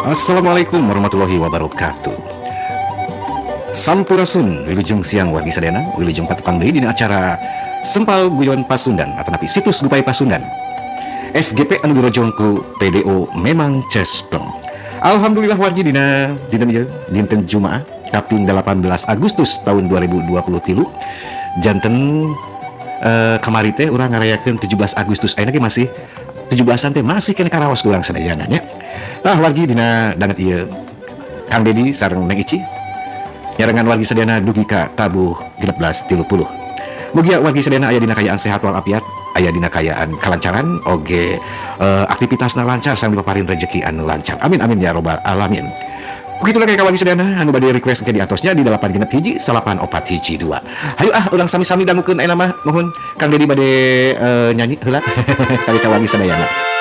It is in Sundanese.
Assalamualaikum warahmatullahi wabarakatuh. Sampurasun, wilujeng siang wargi sadayana, wilujeng patepang deui dina acara Sempal Guyon Pasundan atanapi Situs Gupai Pasundan. SGP anu dirojong ku PDO Memang Cespleng. Alhamdulillah wargi, dina dinten ieu, dinten Jumaah kaping 18 Agustus tahun 2023, janten kamari teh urang ngarayakeun 17 Agustus, ayeuna ge masih 17-an teh masih keneh karaos ku urang sadayana nya. Tah wargi, dina danget ieu Kang Dedi sareng Neng Ici nyarengan wargi sadayana dugi ka tabuh 16.30. Mugia wargi sadayana aya dina kayaan sehat walafiat, aya dina kayaan kalancaran, oge aktivitasna lancar sambil paparin rezeki anu lancar. Amin amin ya robbal alamin. Begitu lagi kawan sadayana anu bade request ke di atosnya di 8 genep 1 9 4 1 2. Hayu ah, urang sami-sami dangukeun ayeuna mah. Mohon Kang Dedi bade nyanyi heula kali ka wargi sadayana.